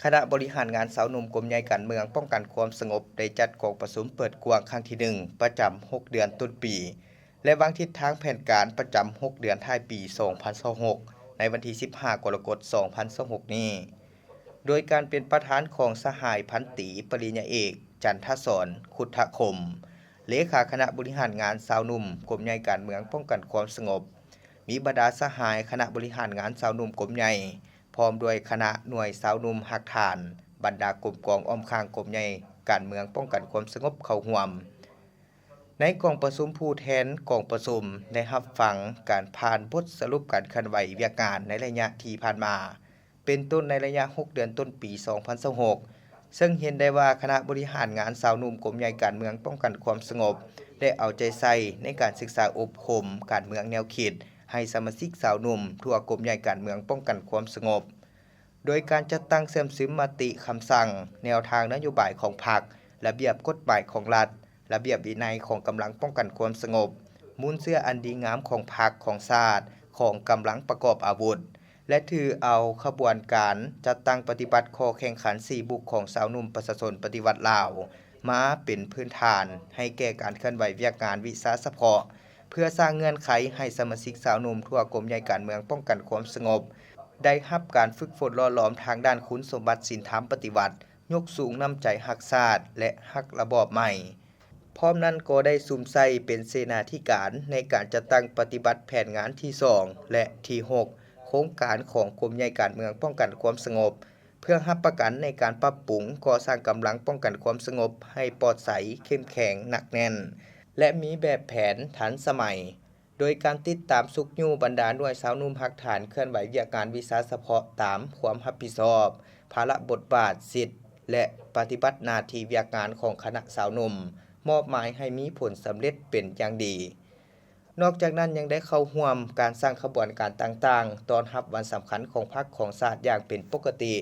ຄະນະບໍລິຫານງານຊາວໜຸ່ມກົມໃຫຍ່ການເມືອງປ້ອງກັນຄວາມສະຫງົບ ໄດ້ຈັດກອງປະຊຸມເປີດກວ້າງຄັ້ງທີໜຶ່ງ ປະຈຳຫົກເດືອນຕົ້ນປີ ແລະ ວາງທິດທາງແຜນການປະຈຳຫົກເດືອນທ້າຍປີສອງພັນຊາວຫົກ ໃນວັນທີສິບຫ້າ ກໍລະກົດ ສອງພັນຊາວຫົກນີ້ ໂດຍການເປັນປະທານຂອງສະຫາຍພັນຕີປະລິນຍາເອກ ຈັນທະສອນ ຄຸດທະຄົມ ເລຂາຄະນະບໍລິຫານງານຊາວໜຸ່ມກົມໃຫຍ່ການເມືອງປ້ອງກັນຄວາມສະຫງົບ, ມີບັນດາສະຫາຍຄະນະບໍລິຫານງານຊາວໜຸ່ມກົມໃຫຍ່ ພ້ອມດ້ວຍຄະນະໜ່ວຍຊາວໜຸ່ມຮາກຖານ ບັນດາກົມກອງອ້ອມຂ້າງກົມໃຫຍ່ການເມືອງປ້ອງກັນຄວາມສະຫງົບເຂົ້າຮ່ວມ. ໃນກອງປະຊຸມ, ຜູ້ແທນກອງປະຊຸມໄດ້ຮັບຟັງການຜ່ານບົດສະຫຼຸບການເຄື່ອນໄຫວວຽກງານໃນໄລຍະທີ່ຜ່ານມາ, ເປັນຕົ້ນໃນໄລຍະຫົກເດືອນຕົ້ນປີສອງພັນຊາວຫົກ ເຊິ່ງເຫັນໄດ້ວ່າຄະນະບໍລິຫານງານຊາວໜຸ່ມກົມໃຫຍ່ການເມືອງປ້ອງກັນຄວາມສະຫງົບ ໄດ້ເອົາໃຈໃສ່ໃນການສຶກສາອົບຮົມການເມືອງແນວຄິດໃຫ້ສະມາຊິກຊາວໜຸ່ມທົ່ວກົມໃຫຍ່ການເມືອງປ້ອງກັນຄວາມສະຫງົບ ໂດຍການຈັດຕັ້ງເຊື່ອມຊຶມມະຕິຄຳສັ່ງ, ແນວທາງນະໂຍບາຍຂອງພັກ, ລະບຽບກົດໝາຍຂອງລັດ, ລະບຽບວິໄນຂອງກຳລັງປ້ອງກັນຄວາມສະຫງົບ, ມູນເຊື້ອອັນດີງາມຂອງພັກ, ຂອງຊາດ, ຂອງກຳລັງປະກອບອາວຸດ ແລະ ຖືເອົາຂະບວນການຈັດຕັ້ງປະຕິບັດຂໍ້ແຂ່ງຂັນສີ່ບຸກຂອງຊາວໜຸ່ມປະຊາຊົນປະຕິວັດລາວ ມາເປັນພື້ນຖານໃຫ້ແກ່ການເຄື່ອນໄຫວວຽກງານວິຊາສະເພາະ ເພື່ອສ້າງເງື່ອນໄຂໃຫ້ສະມາຊິກຊາວໜຸ່ມທົ່ວກົມໃຫຍ່ການເມືອງປ້ອງກັນຄວາມສະຫງົບ ໄດ້ຮັບການຝຶກຝົນຫຼໍ່ຫຼອມທາງດ້ານຄຸນສົມບັດສິນທຳປະຕິວັດ, ຍົກສູງນ້ຳໃຈຮັກຊາດ ແລະ ຮັກລະບອບໃໝ່. ພ້ອມນັ້ນກໍໄດ້ສຸມໃສ່ເປັນເສນາທິການໃນການຈັດຕັ້ງປະຕິບັດແຜນງານທີສອງ ແລະ ທີຫົກ ໂຄງການຂອງກົມໃຫຍ່ການເມືອງປ້ອງກັນຄວາມສະຫງົບ ເພື່ອຮັບປະກັນໃນການປັບປຸງກໍ່ສ້າງກຳລັງປ້ອງກັນຄວາມສະຫງົບໃຫ້ປອດໃສ, ເຂັ້ມແຂງ, ໜັກແໜ້ນ ແລະ ມີແບບແຜນທັນສະໄໝ, ໂດຍການຕິດຕາມຊຸກຍູ້ບັນດາໜ່ວຍຊາວໜຸ່ມຮາກຖານເຄື່ອນໄຫວວຽກງານວິຊາສະເພາະຕາມຄວາມຮັບຜິດຊອບ, ພາລະບົດບາດ, ສິດ ແລະ ປະຕິບັດໜ້າທີ່ວຽກງານຂອງຄະນະຊາວໜຸ່ມ ມອບໝາຍໃຫ້ມີຜົນສຳເລັດເປັນຢ່າງດີ. ນອກຈາກນັ້ນຍັງໄດ້ເຂົ້າຮ່ວມການສ້າງຂະບວນການຕ່າງໆ ຕ້ອນຮັບວັນສຳຄັນຂອງພັກຂອງຊາດຢ່າງເປັນປົກກະຕິ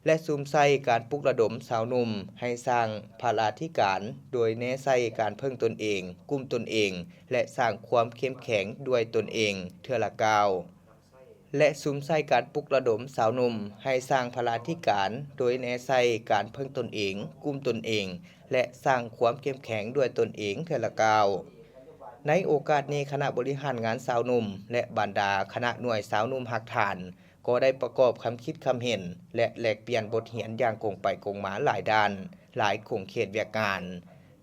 ແລະ ສຸມໃສ່ການປຸກລະດົມຊາວໜຸ່ມໃຫ້ສ້າງພະລາທິການ ໂດຍແນໃສ່ການເພິ່ງຕົນເອງ, ກຸ້ມຕົນເອງ ແລະ ສ້າງຄວາມເຂັ້ມແຂງດ້ວຍຕົນເອງເທື່ອລະກ້າວ ແລະ ສຸມໃສ່ການປຸກລະດົມຊາວໜຸ່ມໃຫ້ສ້າງພະລາທິການ ໂດຍແນໃສ່ການເພິ່ງຕົນເອງ, ກຸ້ມຕົນເອງ ແລະ ສ້າງຄວາມເຂັ້ມແຂງດ້ວຍຕົນເອງເທື່ອລະກ້າວ. ໃນໂອກາດນີ້, ຄະນະບໍລິຫານງານຊາວໜຸ່ມ ແລະ ບັນດາຄະນະໜ່ວຍຊາວໜຸ່ມຮາກຖານ ກໍໄດ້ປະກອບຄຳຄິດຄຳເຫັນ ແລະ ແລກປ່ຽນບົດຮຽນຢ່າງກົງໄປກົງມາຫຼາຍດ້ານ, ຫຼາຍຂົງເຂດວຽກງານ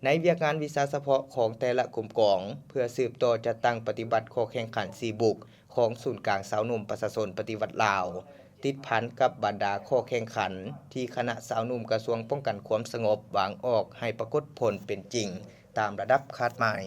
ໃນວຽກງານວິຊາສະເພາະຂອງແຕ່ລະກົມກອງ ເພື່ອສືບຕໍ່ຈັດຕັ້ງປະຕິບັດຂໍ້ແຂ່ງຂັນສີ່ບຸກຂອງສູນກາງຊາວໜຸ່ມປະຊາຊົນປະຕິວັດລາວ ຕິດພັນກັບບັນດາຂໍ້ແຂ່ງຂັນທີ່ຄະນະຊາວໜຸ່ມກະຊວງປ້ອງກັນຄວາມສະຫງົບວາງອອກໃຫ້ປາກົດຜົນເປັນຈິງຕາມລະດັບຄາດໝາຍ.